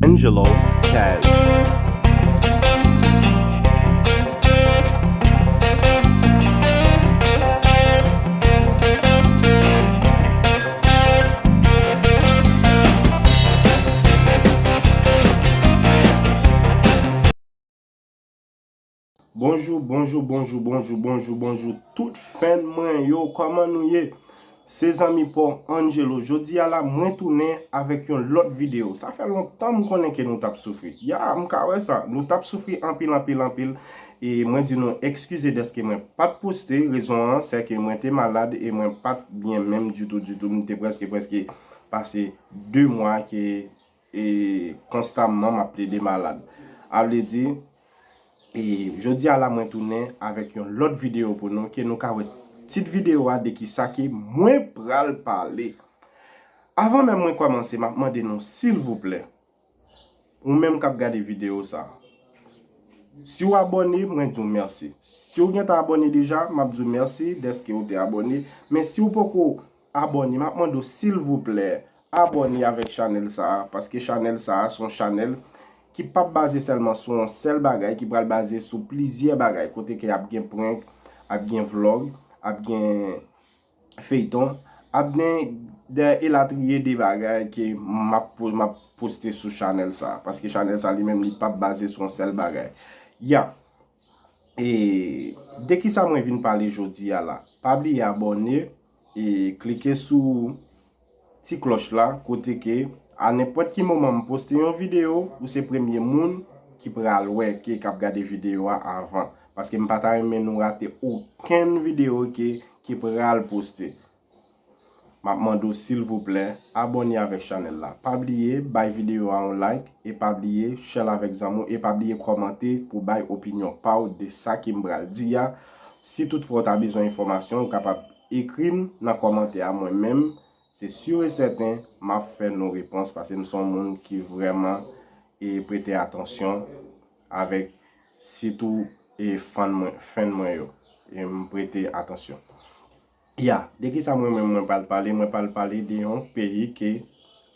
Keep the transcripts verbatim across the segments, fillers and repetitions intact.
Angelo Cash. Bonjou, bonjou, bonjou, bonjou, bonjou, bonjou tout fan mwen yo, kòman nou ye? Se zanmi pa w Angelo. Jodi a la, mwen tounen avèk yon lòt videyo. Sa fè lontan m konnen ke nou t ap soufri. Ya, m ka wè sa. Nou t ap soufri anpil, anpil, anpil. E mwen di nou ekskize dèske mwen pa t poste. Rezon an, se ke mwen te malad e mwen pa t byen menm ditou, ditou. M te prèske, prèske pase de mwa ke e konstamman m ap plede malad. A vle di, e jodi a la mwen tounen avèk yon lòt videyo pou nou, ke nou ka wè tit videyo a de kisa ke mwen pral pale. Avan menm mwen kòmanse, m ap mande nou silvouplè, ou menm k ap gade videyo sa, si w abòne, mwen di w mèsi. Si w gentan abòne deja, m ap di w mèsi dèske w te abòne. Men si w poko abòne, m ap mande w silvouplè, abòne avèk chanèl sa a, paske chanèl sa a se yon chanèl ki p ap baze sèlman sou yon sèl bagay, ki pral baze sou plizyè bagay, kote ke ap gen prank, ap gen vlòg, ap gen feyton, ap gen de elatriye de bagay ke m ap po-, m ap poste sou chanèl sa a, paske chanèl sa a li menm li p ap baze sou yon sèl bagay. Ya. E de kisa mwen vin pale jodi a la? Pa bliye abòne e klike sou ti klòch la, kote ke a nenpòt ki moman m poste yon videyo, ou se premye moun ki pral wè, ke k ap gade videyo a avan. Paske m pa ta renmen nou rate okenn videyo ke, ki pral poste. M ap mande w silvouplè, abòne avèk chanèl la. Pa bliye bay videyo a yon like e pa bliye share l avèk zanmi w e pa bliye kòmante pou bay opinyon pa w de sa ke m pral di a. Si toutfwa w ta bezwen enfòmasyon, ou kapab ekri m nan kòmantè a mwen menm. Se si e sèten, m ap fè nou repons paske m se yon moun ki vrèman e prete atansyon avèk sitou e fan mwen, fan mwen yo. E m prete atansyon. Ya, de kisa mwen menm mwen pral pale? Mwen pral pale de yon peyi ke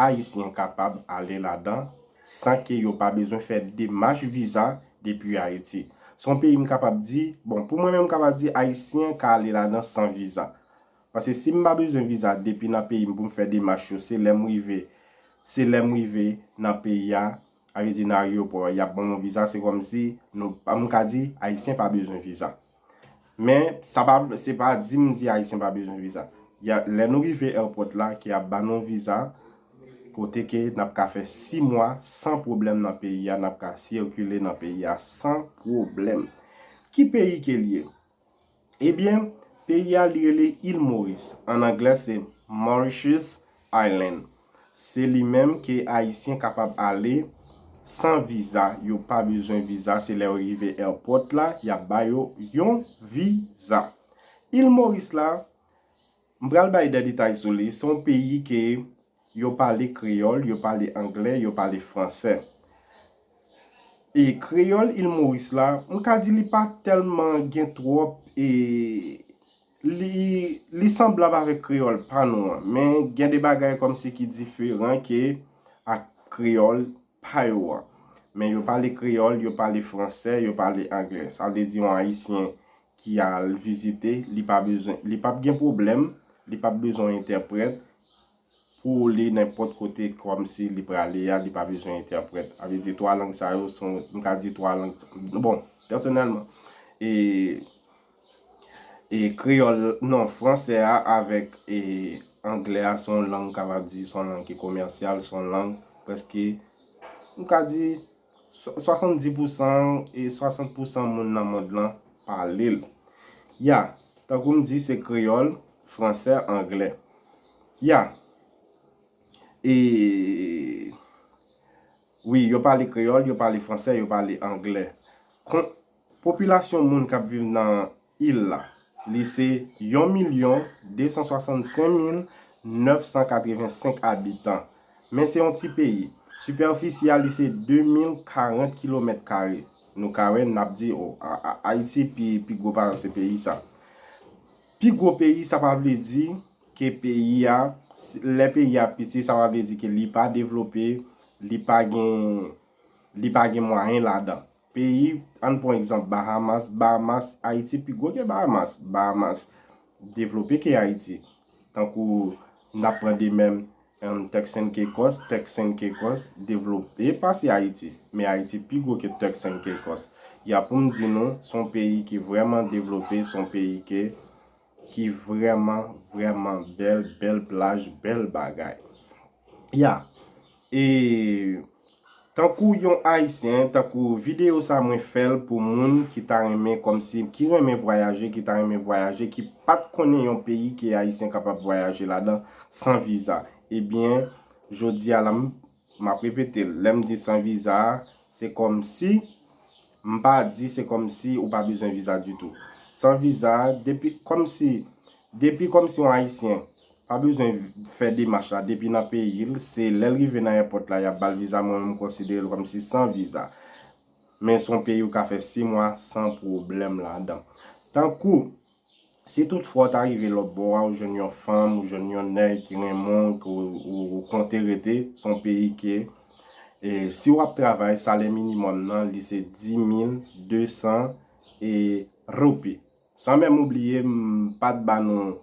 Ayisyen kapab ale ladan san ke yo pa bezwen fè demach viza depi Ayiti. Se yon peyi m kapab di, bon, pou mwen menm m kapab di Ayisyen ka ale ladan san viza. Paske si m pa bezwen viza depi nan peyi m pou m fè demach yo, se lè m rive, se lè m rive nan peyi a, a vle di nan ayewopò, y ap ban m yon viza, se kòmsi nou, m ka di, Ayisyen pa bezwen viza. Men, sa pa, se pa di m di Ayisyen pa bezwen viza. Y a, lè nou rive èpòt la, ke y ap ban nou viza, kote ke n ap ka fè sis mwa san pwoblèm nan peyi a, n ap ka sikile nan peyi a san pwoblèm. Ki peyi ke l ye? Ebyen, peyi a li rele Il Moris. An anglè se Mauritius Island. Se li menm ke Ayisyen kapab ale san viza, yo pa bezwen viza, se lè yo rive èpòt la, y ap ba yo yon viza. Il Moris la, m pral bay de detay sou li, se yon peyi ke yo pale kreyòl, yo pale anglè, yo pale fransè. E kreyòl Il Moris la, m ka di li pa tèlman gen twòp, e li, li sanblab avèk kreyòl pa nou an, men gen de bagay kòmsi ki diferan ke ak kreyòl pa yo an. Men yo pale kreyòl, yo pale fransè, yo pale anglè. Sa vle di yon Ayisyen ki al vizite, li pa bezwen, li p ap gen pwoblèm, li p ap bezwen entèprèt pou li nenpòt kote kòmsi li prale a, li pa bezwen entèprèt. A vle di twa lang sa yo, se yon, m ka di twa lang, bon, pèsonèlman, e, e kreyòl, non, fransè a avèk, e, anglè a, se yon lang, m kapab di, se yon lang ki komèsyal, se yon lang prèske, m ka di, swasanndis pousan e swasant pousan moun nan mond lan pale l. Ya, tankou m di, se kreyòl, fransè, anglè. Ya. E wi, yo pale kreyòl, yo pale fransè, yo pale anglè. Kon, popilasyon moun k ap viv nan il la, li se yon milyon de san swasannsenk mil nèf san katrevensenk abitan. Men se yon ti peyi. Sipèfisi a, li se de mil karant kilomèt kare. Nou ka wè, n ap di, o, a, a, Ayiti pi, pi gwo pase peyi sa. Pi gwo peyi, sa pa vle di ke peyi a, lè peyi a piti, sa pa vle di ke li pa devlope, li pa gen, li pa gen mwayen ladan. Peyi, ann pran egzanp, Bahamas, Bahamas, Ayiti pi gwo ke Bahamas. Bahamas devlope ke Ayiti. Tankou n ap pran de menm, em, Turks and Caicos, Turks and Caicos devlope pase Ayiti. Men Ayiti pi gwo ke Turks and Caicos. Ya pou m di nou, se yon peyi ki vrèman devlope, se yon peyi ke, ki vrèman, vrèman bèl, bèl plaj, bèl bagay. Ya. E tankou yon Ayisyen, tankou videyo sa mwen fè l pou moun ki ta renmen kòmsi, ki renmen vwayaje, ki ta renmen vwayaje, ki pa t konnen yon peyi ke Ayisyen kapab vwayaje ladan san viza. Ebyen, jodi a la, m, m ap repete l, lè m di san viza a, se kòmsi, m pa di se kòmsi ou pa bezwen viza ditou. San viza a, depi kòmsi, depi kòmsi yon Ayisyen pa bezwen fè demach la depi nan peyi l, se lè l rive nan èpòt la, y ap ba l viza, mwen menm m konsidere l kòmsi san viza. Men se yon peyi ou ka fè sis mwa san pwoblèm ladan. Tankou, si toutfwa w ta rive lòt bò a, ou jwenn yon fanm, ou jwenn yon nèg ki renmen w, ke w, ou, ou konte rete, se yon peyi ke, e, si w ap travay, salè minimòm nan, li se dis mil de san, e, roupi. San menm oubliye, m pa t ba nou,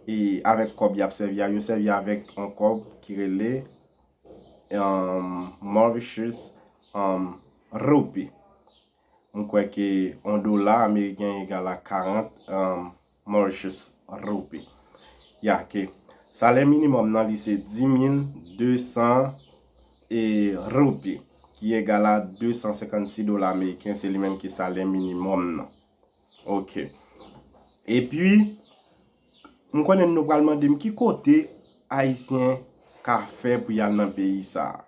e, avèk kòb y ap sèvi a, yo sèvi avèk yon kòb ki rele, um, Mauritius, um, rupee. M kwè ke yon dola ameriken egal a karant, um, Mauritius rupee. Ya, ke salè minimòm nan li se dis mil de san, e, roupi, ki egal a de san senkannsis dola ameriken, se li menm ki salè minimòm nan. Ok. Epi, m konnen nou pral mande m ki kote Ayisyen ka fè pou y al nan peyi sa a.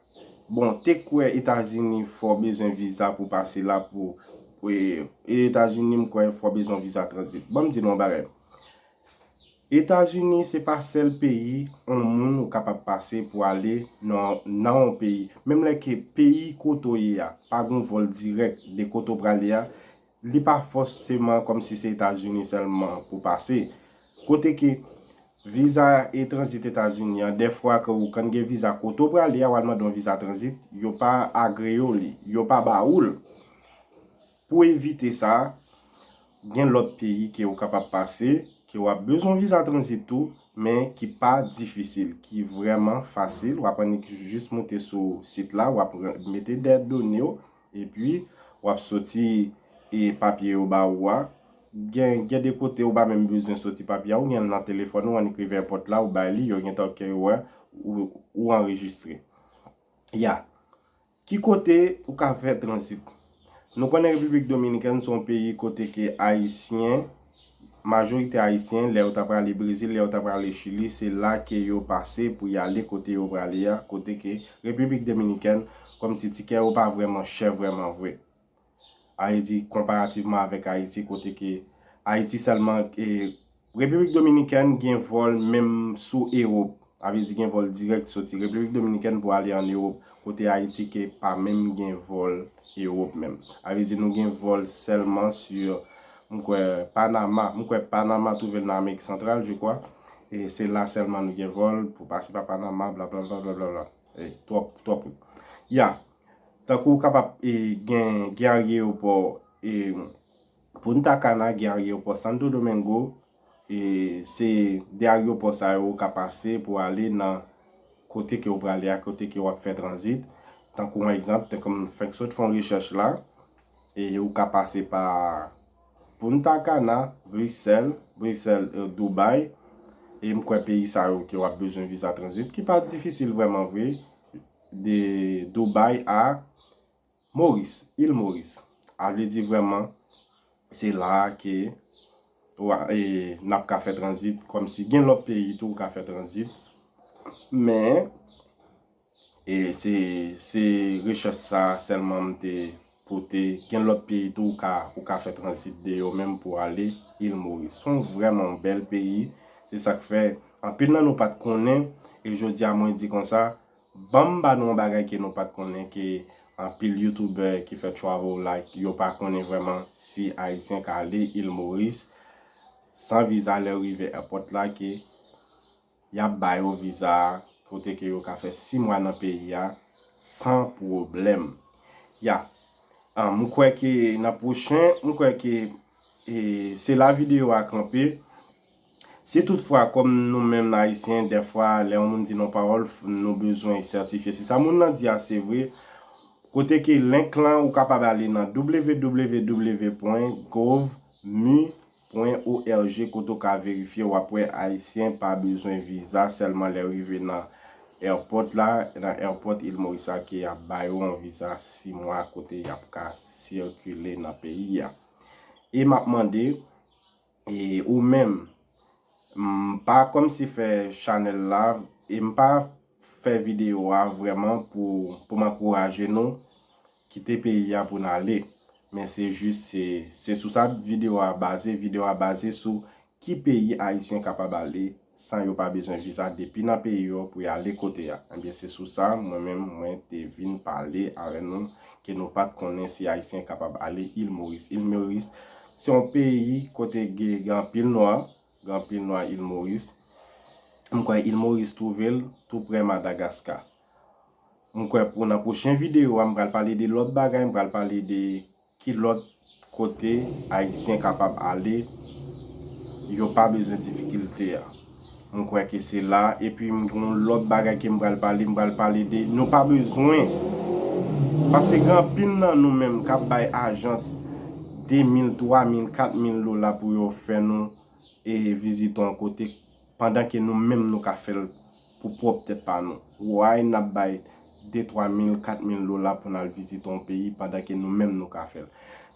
Bon, te kwè Etazini fò w bezwen viza pou pase la pou, pou, e, Etazini m kwè fò w bezwen viza tranzit. Ban m di nou yon bagay. Etazini se pa sèl peyi yon moun ou kapab pase pou ale nan, nan yon peyi. Menm lè ke peyi kote w ye a pa gen vòl dirèk de kote w prale a, li pa fòseman kòmsi se Etazini sèlman pou pase. Kote ke viza e tranzit Etazini an, dèfwa ke ou konn gen viza kote w prale a, w al mande yon viza tranzit, yo pa agreye w li, yo pa ba ou l. Pou evite sa, gen lòt peyi ke ou kapab pase, ke w ap bezwen viza tranzit tou, men ki pa difisil, ki vrèman fasil. W ap annik jis moute sou sit la, w ap re-, mete dè done w, epi w ap soti, e, papye yo ba ou a. Gen, gen de kote ou pa menm bezwen soti papye a, ou gen l nan telefòn ou, annik rive èpòt la, ou bay li, yo gentan ke wè, ou, ou anrejistre. Ya. Ki kote ou ka fè tranzit? Nou konnen Repiblik Dominikèn se yon peyi kote ke Ayisyen, majorite Ayisyen, lè yo ta prale Brezil, lè yo ta prale Chili, se la ke yo pase pou y ale kote yo prale a, kote ke Repiblik Dominikèn, kòmsi tikè yo pa vrèman chè vrèman vre. A vle di, konparativman avèk Ayiti, kote ke Ayiti sèlman, e, Repiblik Dominikèn gen vòl menm sou Ewòp. A vle di gen vòl dirèk soti Repiblik Dominikèn pou ale ann Ewòp, kote Ayiti ke pa menm gen vòl Ewòp menm. A vle di nou gen vòl sèlman si, m kwè, Panama. M kwè Panama twouve l nan Amerik Santral, je crois. E se la sèlman nou gen vòl pou pase pa Panama, blablabla, blablabla. E twòp, twòp. Ya. Tankou ou kapab, e, gen, gen ayewopò, e, Punta Cana, gen ayewopò Santo Domingo, e se de ayewopò sa yo ou ka pase pou ale nan kote ke ou prale a, kote ke w ap fè tranzit. Tankou yon egzanp, tankou m fèk sot fè yon rechèch la, e ou ka pase pa Punta Cana, Bruxelles, Bruxelles, e, Dubai, e m kwè peyi sa yo ke w ap bezwen viza tranzit, ki pa difisil vrèman vre, de Dubai a Moris, il Moris. A vle di vrèman, se la a ke w a, e, n ap ka fè tranzit, kòmsi gen lòt peyi tou ou ka fè tranzit. Men, e, se, se rechèch sa a sèlman m te pote. Gen lòt peyi tou ou ka, ou ka fè tranzit de yo menm pou ale il Moris. Se yon vrèman bèl peyi. Se sa k fè anpil nan nou pa t konnen. E jodi a mwen di konsa, ban m ba nou yon bagay ke nou pa t konnen, ke anpil youtubè ki fè travel la, yo pa konnen vrèman si Ayisyen ka ale il Moris san viza lè yo rive èpòt la, ke y ap ba yo viza a, kote ke yo ka fè sis mwa nan peyi a, san pwoblèm. Ya. Ah, m kwè ke nan pwochen, m kwè ke, e, se la videyo a kanpe. Si toutfwa, kòm nou menm Ayisyen, dèfwa, lè yon moun di nou pawòl, f- nou bezwen sètifye. Si sa moun nan di a se vre, kote ke link lan, ou kapab ale nan www.govmi.org, kote w ka verifye, w ap wè Ayisyen pa bezwen viza, sèlman lè w rive nan airport la, nan airport Île Maurice la, ke y ap ba yo yon viza sis mwa, kote y ap ka sikile nan peyi a. E m ap mande, e ou menm, m pa kòmsi fè chanèl la, e m pa fè videyo a vrèman pou, pou m ankouraje nou kite peyi a pou n ale. Men se jis, se, se sou sa videyo a baze. Videyo a baze sou ki peyi Ayisyen kapab ale san yo pa bezwen viza depi nan peyi yo pou y ale kote a. Ebyen, se sou sa, mwen menm, mwen te vin pale avè nou, ke nou pa t konnen si Ayisyen kapab ale Île Maurice. Île Maurice, se yon peyi kote gen, gen anpil nwa, gen anpil nwa Île Maurice. M kwè Île Maurice twouve l tou prè Madagaska. M kwè pou nan pwochen videyo a, m pral pale de lòt bagay, m pral pale de ki lòt kote Ayisyen kapab ale, yo pa bezwen difikilte a. M kwè ke se la, epi m gen yon lòt bagay ke m pral pale, m pral pale de, nou pa bezwen, paske gen anpil nan nou menm k ap bay ajans de mil, twa mil, kat mil dola pou yo fè nou, e, vizite yon kote, pandan ke nou menm nou ka fè l pou pwòp tèt pa nou. Why n ap bay de, twa mil, kat mil dola pou n al vizite yon peyi pandan ke nou menm nou ka fè l?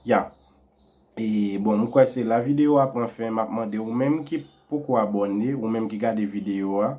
Ya. E bon, m kwè se la videyo a pran fen, m ap mande ou menm ki poko abòne, ou menm ki gade videyo a,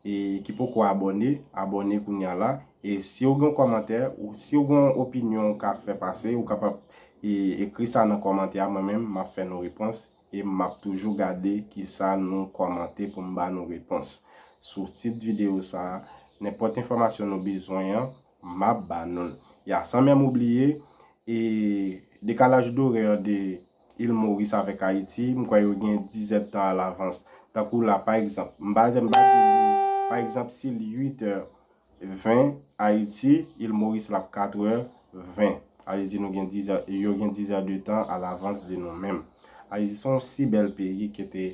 e ki poko abòne, abòne kounye a la. E si w gen kòmantè, ou si w gen opinyon ou ka fè pase, ou kapab, e, ekri sa nan kòmantè a, mwen menm, m ap fè nou repons. E m ap toujou gade kisa nou kòmante pou m ba nou repons. Sou tit videyo sa a, nenpòt enfòmasyon nou bezwen an, m ap ba nou l. Ya, san menm oubliye, e dekalaj dorè de Île Maurice avèk Ayiti, m kwè yo gen dizèdtan alavans. Tankou la, pa egzanp, m pa, m pa di li, pa egzanp, si l uit è ven Ayiti, Île Maurice l ap katrè ven. Sa vle di nou gen dizè, yo gen dizèdtan alavans de nou menm. Ayiti se yon si bèl peyi ke te,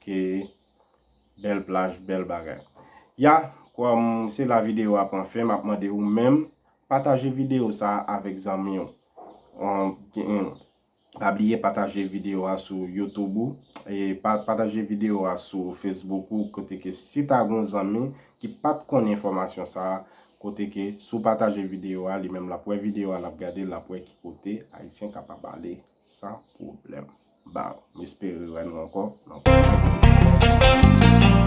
ke bèl plaj, bèl bagay. Ya, kòm se la videyo a pran fen, m ap mande ou menm, pataje videyo sa a avèk zanmi w. On, gen, pa bliye pataje videyo a sou YouTube ou, e pa, pataje videyo a sou Facebook ou, kote ke si ta gon zanmi ki pa t konnen enfòmasyon sa a, kote ke si w pataje videyo a, li menm l ap wè videyo a, l ap gade, l ap wè ki kote Ayisyen kapab ale san pwoblèm. Ba, m espere wè nou ankò nan pwochen videyo.